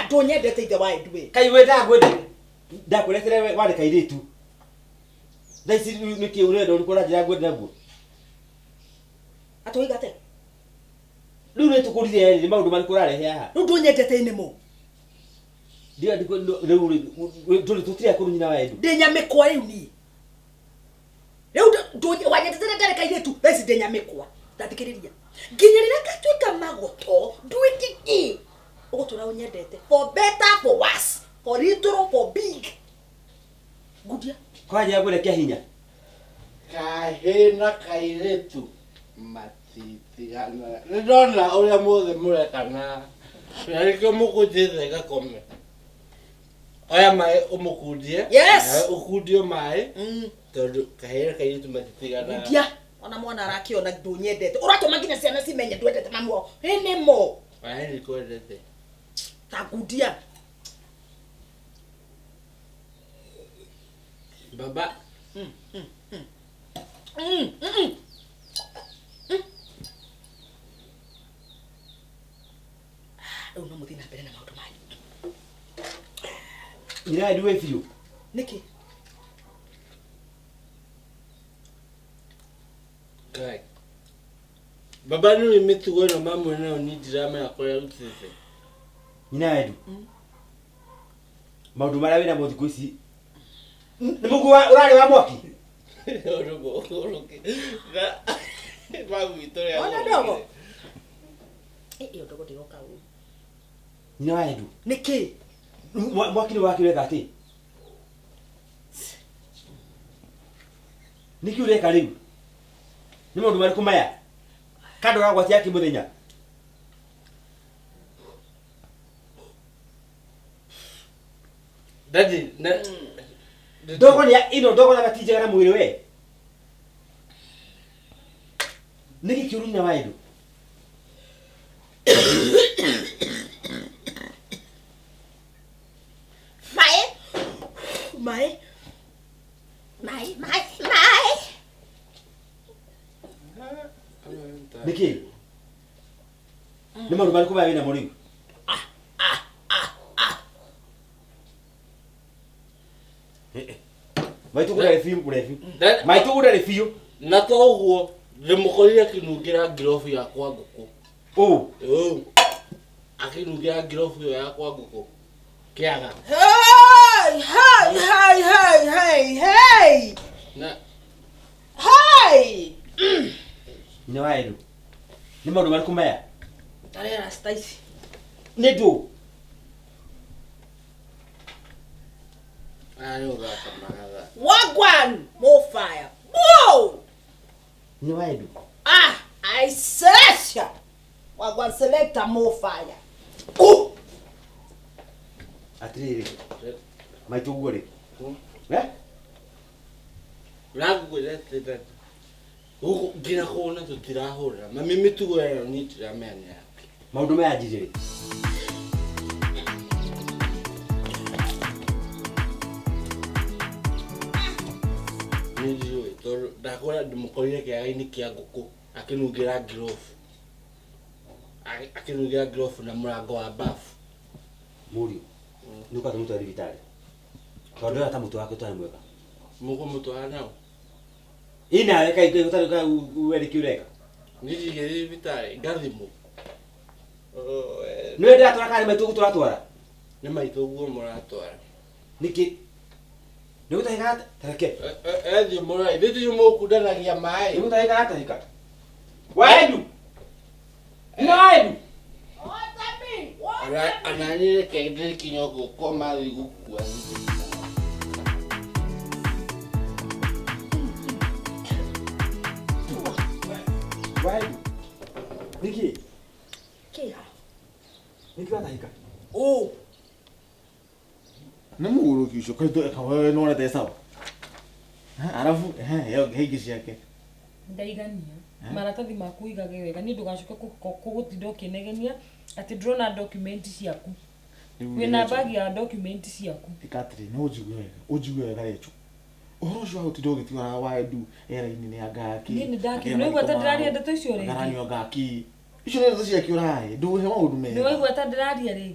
Ndũnyendete ithe wa Edu we. Kai we ndakwende ndakũretere warĩ kairĩtu. Thaa ici rĩu nĩkĩ ũrenda ũrĩkũ ũranjĩra ngwende naguo? Atĩ woiga atĩa? Rĩu nĩ tũkũrire rĩ, nĩ maũndũ marĩkũ ũrarehe haha? Rĩu ndũnyendete anymore. Ndiga rĩu rĩ, tũrĩ tũtirĩ akũrũ nyina wa Edu. Ndĩ nyamĩkwa rĩu niĩ. Rĩu wanyendete rĩrĩa ndarĩ kairĩtu, thaa ici ndĩ nyamĩkwa. Ta thikĩrĩria. Nginya rĩrĩa ngatuĩka magoto, nduĩke kĩ, ũgũtũra ũnyendete. For better, for worse, for little, for big. Ngudia. Kwanjĩra ngwende kĩa hinya. Kahĩĩ na kairĩtu matitiganaga. Nĩ ndona ũrĩa mothe mũreka na na nĩkĩo mũkũnjĩte ngakome. Oya maĩ ũmũkundie. Yes. Nawe ũkundio maĩ tondũ kahĩĩ na kairĩtu matitiganaga. Ngudia. Ona mwana arakĩona ndũnyendete. Ũratũma nginya ciana cimenye ndwendete mamu wao. Anymore. Maĩ nĩkwendete. Ta ngudia. Baba. Rĩu no mũthiĩ na mbere na maũndũ manyu. Nyina wa Edu wĩ biũ. Nĩkĩ? Ngai. Baba nĩ mĩtugo ĩno mamwe nayo niĩ ndiramenya kũrĩa arutĩte. Nyina wa Edu. Maũndũ marĩa wĩnamo thikũ ici nĩ mũguo ũrarĩ wa mwaki. Ona ndogo. Ĩyo ndogo ndĩroka ũru. Nyina wa Edu. Nĩkĩ? Mwaki nĩ waki ũreka atĩ? Nĩkĩ ũreka rĩu? Nĩ maũndũ marĩkũ maya? Kando ũragwatia akĩ mũthenya? Daddy, na Ndogo nĩ ĩno ndogo na gatinjega na mwĩrĩ we. Nĩkĩ kĩũru nyina wa Edu? Maĩ. Maĩ. Maĩ, maĩ, maĩ. Nĩkĩ? Nĩ maũndũ marĩkũ maya wĩnamo rĩu? Maitũ gũtarĩ biũ mũrebi. Maitũ gũtarĩ biũ. Na to ũguo ndĩmũkorire akĩnungĩra ngirobu yakwa ngũkũ. Ũ. Ũ. Akĩnungĩra ngirobu ĩyo yakwa ngũkũ. Kĩaga. Hey, hey, hey, hey, hey, hey. Na Hey. Nyina wa Edu. Nĩ maũndũ marĩkũ maya? Tarĩ rasta ici. Nĩ ndũ. aya nĩ gũthaka marathaka. Wagwan, more fire. Whoa! Nyina wa Edu. Ah, I selection. Wagwan selector more fire. Ooh. Atĩrĩrĩ. Maitũ ũguo rĩ. Eh? Ũrangwĩra atĩ daddy, gũkũ nginya kũhũna tũtirahũra. Mami mĩtugo ĩyo niĩ ndiramenya nĩ yake. Maũndũ maya anjirie rĩ. Niĩ ndiũĩ tondũ ndakora ndĩmũkorire kĩaga-inĩ kĩa ngũkũ akĩnungĩra ngirobu. Akĩnungĩra ngirobu na mũrango wa bafu. Mũriũ. Nĩ ũkwenda mũtware thibitarĩ. Tondũ ndĩrona ta mũtwe wake ũtarĩ mwega. Mũkũmũtwara nao? Ĩ nawe kaĩ kaĩ ũtarĩ kaĩ we nĩkĩ ũreka? Niĩ ndigĩthiĩ thibitarĩ ngathimwo. Nĩwe ndĩratwara kana nĩ maitũ ũguo tũratwara? Nĩ maitũ ũguo mũratwara. Nĩkĩ? Nĩ gũtahĩka tareke. Ethiĩ mũra, ithuĩ tũcio mũkundanagia maĩ. Nĩ gũtahĩka aratahĩka. Wa Edu. Nyina wa Edu. Ona niĩ reke ndĩkinya ũguo koma thiĩ gũkua. Wa Edu. Nĩkĩ? Kĩha. Nĩkĩ ũratahĩka? Ũ. Nĩ mũgũrũki ũcio kaĩ wewe nĩwonete sawa? Arabu he ingĩ ciake. Ndaigania. Maratathi maku ũigage wega niĩ ndũgacoke gũtinda ũkĩnegenia atĩ ndĩrona document ciaku. Wĩna bagi ya document ciaku. Ĩka atĩrĩ, no ũnjigue wega, ũnjigue wega Rachel. Ũhoro ũcio wa gũtinda ũgĩtwara wa Edu era-inĩ nĩ anga kĩ. Niĩ nĩndakĩ- nĩwaigua ta ndĩraria ndeto icio rĩngĩ? Ngaranyua ngaki. Icio nĩ ndeto ciake ũrahe, ndũhe maũndũ mega. Nĩwaigua ta ndĩraria rĩngĩ?